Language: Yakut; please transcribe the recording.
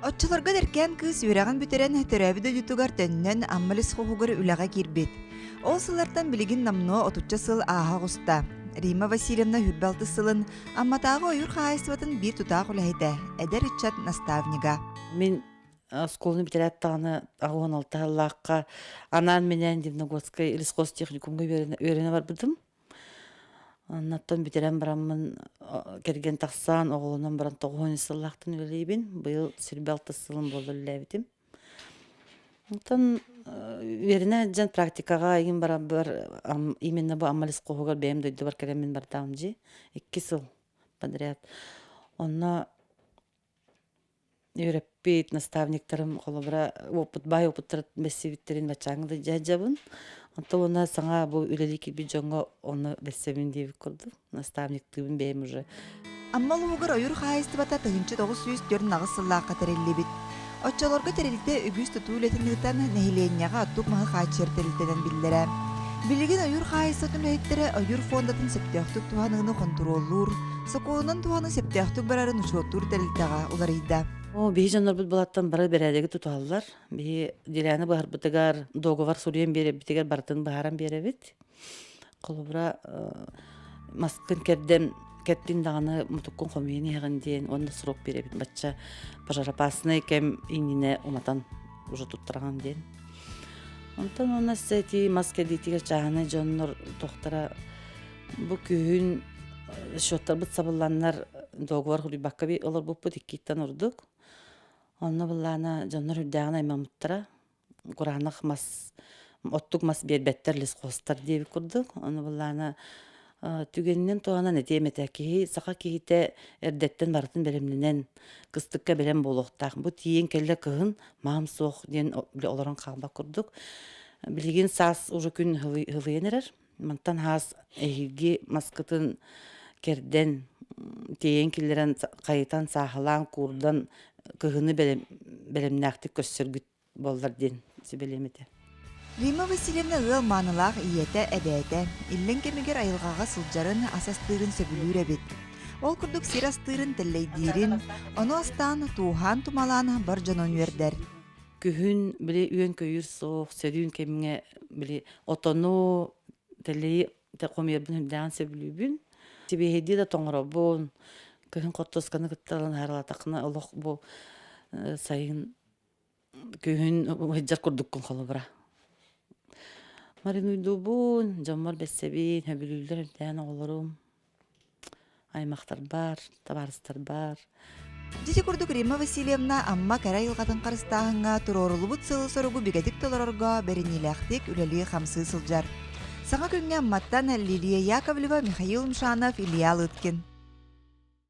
Оччолорго Эркээн кыыс үөрэҕин бүтэрэн, төрөөбүт дойдутугар төннөн Амма лесхоһугар үлэҕэ киирбит. Ол сыллартан билигин номнуо отучча сыл ааһа оҕуста. Римма Васильевна сүүрбэ алтыс сылын Амматааҕы ойуур хаһаайыстыбатын биир тутаах үлэһитэ, эдэр ыччат наставнига. Мин оскуоланы бүтэрээт даҕаны 86 сыллаахха анаан-минээн Дивногорскай лесхозтехникумҥа үөрэнэ барбытым. Оннуттан бүтэрэн бараммын кэргэн тахсан, оҕолонон баран 90 сыллаахтан үлэлиибин. Быйыл сүүрбэ алтыс сылым буолла үлэлээбитим. Онтон үөрэнэ сылдьан практикаҕа игин барарбар именно бу Амма лесхоһугар бэйэм дойдубар кэлэммин бардаҕым дии. Икки сыл подряд. Онно үөрэппит наставниктарым холобура опыт баай опыттара бэссибиттэрин баччааҥҥа да дьаһдьабын. Онтон уонна саҥа бу үлэлии киирбит дьоҥҥо ону бэссэбин диэбит курдук наставниктыыбын бэйэм уже. Амма улууһугар ойуур хаһаайыстыбата 1948 сыллаахха тэриллибит. Оччолорго тэрилтэ үгүс тутуу үлэтин ыытан, нэһилиэнньэҕэ оттук маһы хааччыйар тэрилтэнэн биллэрэ. Билигин ойуур хаһаайыстыбатын үлэһиттэрэ ойуур фондатын сөптөөхтүк туһаныыны хонтуруоллуур, сокуонунан туһаныы сөптөөхтүк барарын учуоттуур тэрилтэҕэ уларыйда. Оо, биһи дьоннорбут булаттан бары бэрээдэги тутуһаллар. Биһи деляны быһарбытыгар, договор суруйан биэрэрбитигэр барытын быһааран биэрэбит. Холобура, маскын кэрдэн кэртин даҕаны мутуккун хомуйан иһэҕин диэн уонна срок биэрэбит. Бачча пожаропасный кэм иннинэ уматан уже туттараҕын диэн. Онтон уонна сэтии мас кэлиитигэр чааһынай дьоннор тохтара бу күһүн счеттарбыт сабылланнар договор хуруйбакка олорбуппут иккиттэн ордук. Онно былаана дьоннор үрдээҕин аймаммыттара. Кураанах мас, оттук мас биэрбэттэр, лесхозтар диэбит курдук. Ону былаана түгэнинэн туһанан этиэм этэ. Киһи, саха киһитэ эрдэттэн барытын бэлэмнэнэн, кыстыкка бэлэм буолуохтаах. Бу тиийэн кэллэ кыһын, маам суох диэн олорон хаалбат курдук. Билигин саас уже күн һылыйан эрэр. Мантан хаас эһиги маскытын кэрдэн, тиэйэн киллэрэн хайытан, сааһылаан, куурдан кыһыны бэлэмнээхтик көрсөргүт буоллар диэн сүбэлиэм этэ. Римма Васильевна ыал маанылаах ийэтэ, эбээтэ. Иллэҥ кэмигэр айылҕаҕа сылдьарын, ас астыырын сөбүлүүр эбит. Ол курдук сир астыырын, тэллэйдиирин, ону астаан, тууһаан-тумалаан бар дьонун үөрдэр. Күһүн били үөн-көйүүр суох, сөрүүн кэмҥэ били отону, тэллэйи хомуйарбын үрдээҕин сөбүлүүбүн. Сибиэһэйдии да тоҥоробун. Кыһын хортуосканы кытта ылан аһаралатаххына олох бу сайын күһүн сылдьар курдуккун холобура. Маринуйдуубун, дьоммор бэссэбин, сөбүлүүллэр үрдээн оҕолорум. Аймахтарбар, табаарыстарбар. Дьити курдук Римма Васильевна Амма кэрэ айылҕатын харыстааһыҥҥа туруоруллубут сыалы-соругу бигэтик толорорго бэриниилээхтик үлэлии-хамсыы сылдьар. Саҥа күҥҥэ Амматтан Лилия Яковлева, Михаил Мшанов, Илья Лыткин.